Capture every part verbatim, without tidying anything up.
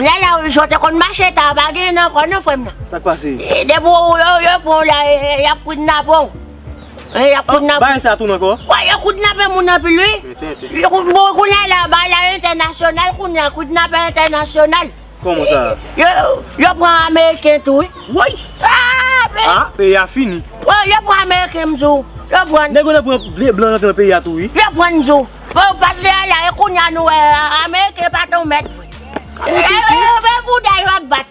Kounye a la, jan w te konn mache ta, pa genyen ankò non, frè m nan. Sa k pase? E, depi w, yo, yo pran w la, e, e, y ap kidnape w. E, y ap kidnape w. Bagay sa tounen ankò? Wi, yo kidnape moun anpil, wi. Yo kou-, bon, kounye a la, bagay la entènasyonal, kounye a, kidnapè entènasyonal. Kòman sa? Yo, yo pran Ameriken tou, wi. Woy! Ah, men Ah, peyi a fini. Wi, yo pran Ameriken, m di w. Yo pran. Nèg yo nan pran vle blan rantre nan peyi a tou, wi. Yo pran, m di w. Bon, pati a la, e kounye a nou wè, Ameriken pa t yon mèt vre. E, e, e, e bouda yo ap bat.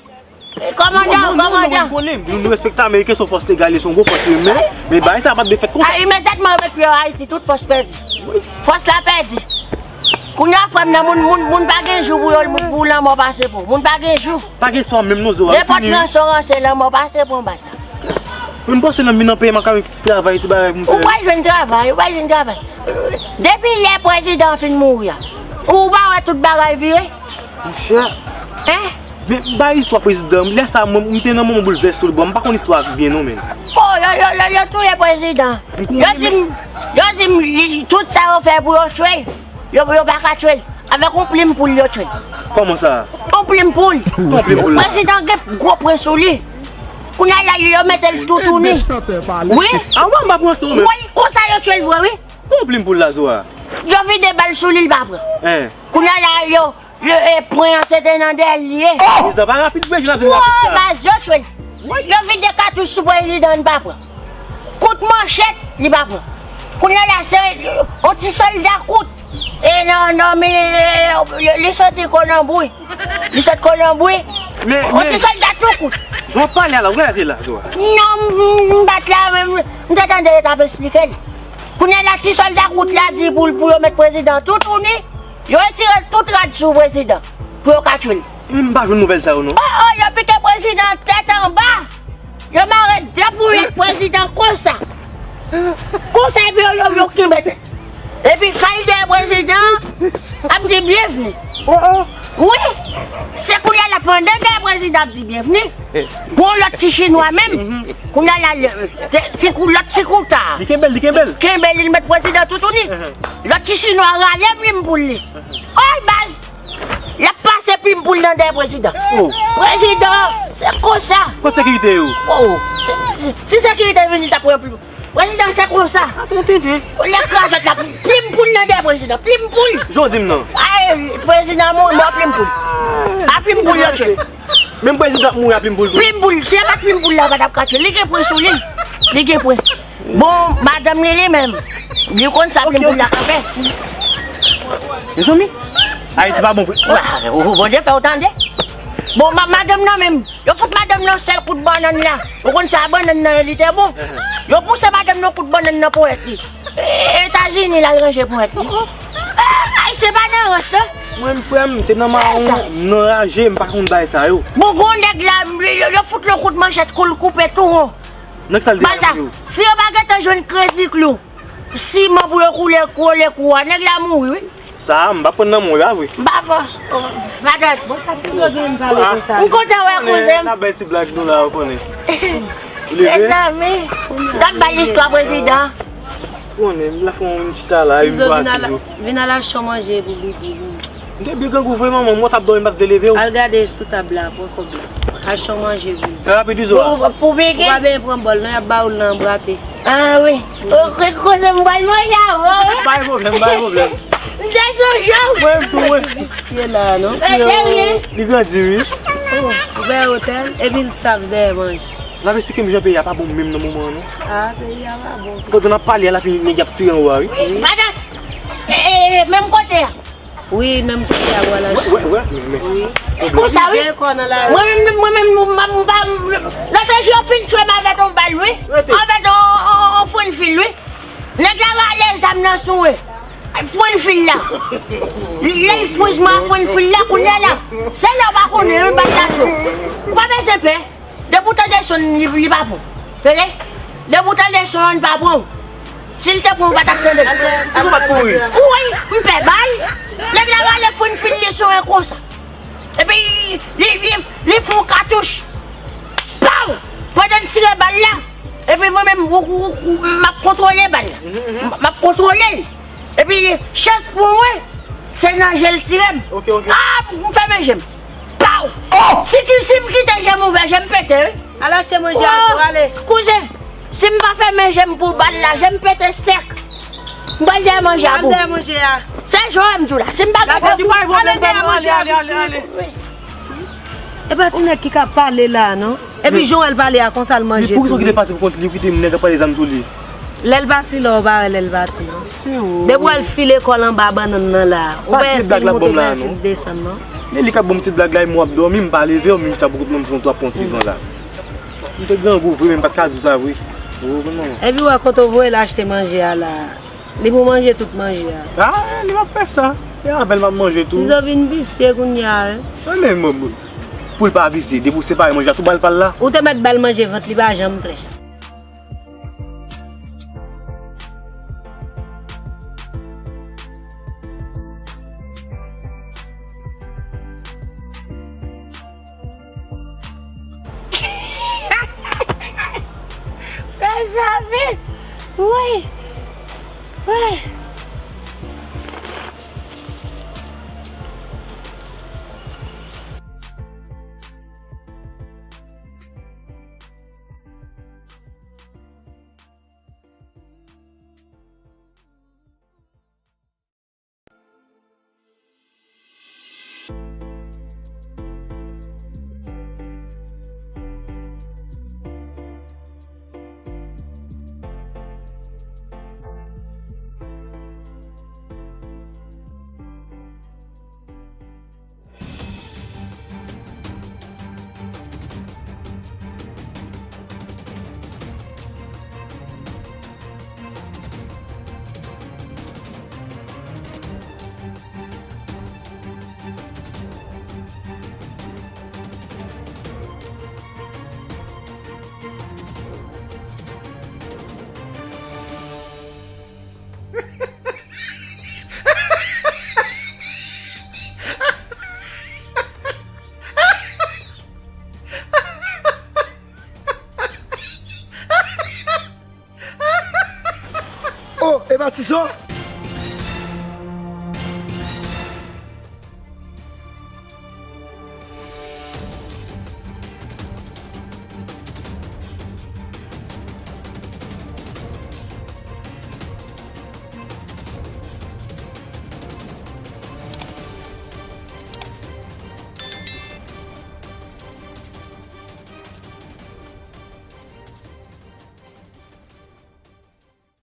E, kòmandan, kòmandan. Nou, nou, nou, nou respekte Ameriken, se yon fòs legal, se yon gwo fòs, men, men bagay sa pa t dwe fèt konsa. Ah, imedyatman yo met pye yo Ayiti, tout fòs pèdi. Fòs la pèdi. Kounye a, frè m nan, moun, moun, moun pa gen jou pou yo, pou lanmò pase pran. Moun pa gen jou. Pa gen espwa menm non, Zowa. Nenpòt ranson ranse, lanmò pase pran baz la. Men m panse lè m vin nan peyi m ap ka jwenn ti travay, ti bagay pou m fè. Ou pral jwenn travay, ou pral jwenn travay. Depi lè prezidan an fin mouri a, ou pa wè tout bagay vire? Monchè. Hein? Men bay istwa prezidan, lè sa mwen, m te nan moman boulvès tout bon, m pa konn istwa byen non, men. Oh, yo, yo, yo, yo touye prezidan. Yo di m, yo di m, li, tout sa yo fè pou yo tchwe l, yo, yo pa ka tchwe l. Avèk yon plim poul yo tchwe l. Kòman sa? Yon plim poul. Yon plim poul la. Prezidan gen gwo pwen sou li. Kounye a la, yo mete l toutouni. Wi. A, w pa pran sa w menm. Wi, konsa yo tchwe l vre, wi. Yon plim poul la, Zowa. Yo vide bal sou li, l pa pran. Hein. Kounye a la, yo, yo, e, pwen an se te nan dèyè l li ye. Prezidan pa rapid vre, jan n ap di l rapid sa. Woy, baz, yo tchwe l. Yo vide katouch sou prezidan, li pa pran. Kout manchèt, li pa pran. Kounye a la, se yon ti sòlda kout. E nan, nan, men, e, li soti Konanbri. Li sot Konanbri. Men, yon ti sòlda tou kout. Jan w pale a la, ou gade la, Zowa. Non, m, m, m bat la, men, m, m te tande yo t ap esplike l. Kounye a la, ti sòlda kout la di pou, pou yo met prezidan toutouni. Yo retire tout rad sou prezidan. Pou yo ka tchwe l. Men m pa jwenn nouvèl sa yo, non. Oh, oh, yo pike prezidan tèt anba. Yo mare de pouyèt prezidan konsa. Konsa, epi yo, yo, yo kenbe tèt. Epi fal dèyè prezidan ap di byenvni. Oh, oh. Wi. Se kounye a la pandan dèyè prezidan ap di byenvni. Gon lòt ti chinwa menm. Kounye a la, le, te, ti kou, lòt ti kouta. Li kenbe l, li kenbe l. Kenbe l, li met prezidan toutouni. Lòt ti chinwa rale plim poul li. Oy, baz. L ap pase plim poul nan dèyè prezidan. Oh. Prezidan, se konsa. Kot sekirite yo? Oh, si, si, si sekirite vini, l t ap pran plim. Prezidan, se konsa. Atann, tenten. Lè krazòt la, plim poul nan dèyè prezidan. Plim poul. Jan w di m nan. Ay, prezidan mouri, mò plim poul. A plim poul yo tchwe. Menm prezidan ap mouri a plim poul tou. Plim poul, si se pa t plim poul la, yo pa t ap ka tchwe l. Li gen pwen sou li. Li gen pwen. Bon, madanm li, li menm, li konn sa plim poul la ka fè. Mezanmi, Ayiti pa bon vre. Wa, ou, Bondye fè w tande. Bon, ma-, madanm nan menm, yo fout madanm nan sèl kout bannann la. Ou konn sa bannann nan ye, li te bon. Yo pouse madanm nan kout bannann nan ponyèt li. E, Etazini l al ranje ponyèt li. E, Ayisyen pa nan rans, non. Mwen, frè m, te nan mawon, m nan raje, m pa konn bagay sa yo. Bon, gon nèg la, yo, yo fout l yon kout manchèt kou l koupe tou won. Nèg sa l te al pou yo. Si yo pa gentan jwenn kredi klou, siman pou yo koule, kole kou a, nèg la mouri, wi. Sa, m pa pran nan men w la vre. M pa fòs. Oh, pa tèt. Bon, sa ti zo gen m pale konsa. M kontan wè kouzen m. N ap bay ti blag nou la, ou konnen. Ou leve? Mezanmi, gad bay istwa prezidan. Ou konnen, m la fè yon chita la, epi m pati zo. Vin al achte yon manje pou Biggie vini. M te byen grangou vre, manman, mwen t ap dòmi, m pa t vle leve w. Al gade sou tab la, pran kòb la. Achte yon manje pou li. Fè rapid, Izo a. Pou, pou Biggie? Ou pa bezwen pran bòl, non, y ap ba ou l nan anbrate. Ah wi. Ok, koze m pral manje avè w, wi. Pa gen pwoblèm, pa gen pwoblèm. M te sonje w. Mwen menm tou, mwen. Visye la, non? Visye, li grandi, wi. Oh, ou bay otèl, epi l saf dèyè manje. N ap esplike m jan peyi a pa bon menm nan moman an, non. Ah, peyi a pa bon. Pandan n ap pale a, la fini nèg y ap tire anwo a, wi. Wi, madanm. E, e, e, menm kote a. Wi, menm kote a, wè la. Wè, wè, wè, men, men. Wi. Konsa, wi. Mwen menm, mwen menm, m, m, m, m, lòt jou yo fin tchwe m avèk yon bal, wi. Avèk yon, yon, yon, yon frenn fil, wi. Nèg la rale zam nan sou mwen. Frenn fil la. Lè l fouj mwen a frenn fil la, kounye a la. Se lè w pa konnen, wi, bal la cho. Ou pa bezwen pè. Depi w tande son, li, li pa bon. Tande? Depi w tande son an, li pa bon. Si l te bon, ou pa t ap tande. Izo pa t kouri. Wi, m pè bal. Nèg la rale frenn fil li sou mwen konsa. Epi, li, li, li fè yon katouch. Paw! Pandan l tire bal la, epi mwen menm, ou, ou, ou, m ap kontwole bal la. M, m ap kontwole l. Epi, chans pou mwen, se nan je l tire m. Ok, ok. Ah, m fèmen je m. Paw! Si ki, si m kite je m ouvè, je m pete, wi. Al achte manje a tou, ale. Kouzen, si m pa fèmen je m pou bal la, je m pete sèk. M pral dèyè manje a pou. Al dèyè manje a. Se Joel m di w la. Si m pa gen ale dèyè manje a pou. Wi. E pa ti nèg ki ka pale la, non? Epi jan w wè l pale a, konsa l manje tou. Men poukisa w kite l pati pou kont li, w kite nèg ap pale zam sou li? Lè l pati la, w pa wè lè l pati, non? Depi w wè l file kò l anba bannann nan la, ou pa wè si l moute oubyen si l desann, non? Men li k ap ban m ti blag la, e mwen w ap dòmi, m pa leve, w vin chita bò kote mwen, m pran w ap pran ti van la. M te grangou vre, men m pa t ka di w sa vre. Ou konprann? Epi w wè kote w voye l achte manje a la. Li pou manje tout manje a. Ah, li p ap fè sa. E avè l m ap manje tou. Tizo vin visye kounye a, wi. Wi, men mwen, mwen, pou l pa visye, depi w separe manje a, tou ba l pa l la. Ou te mèt ba l manje, vant li pa janm plen. Mezanmi! Wi! Wi! Oh, e pa Tizo?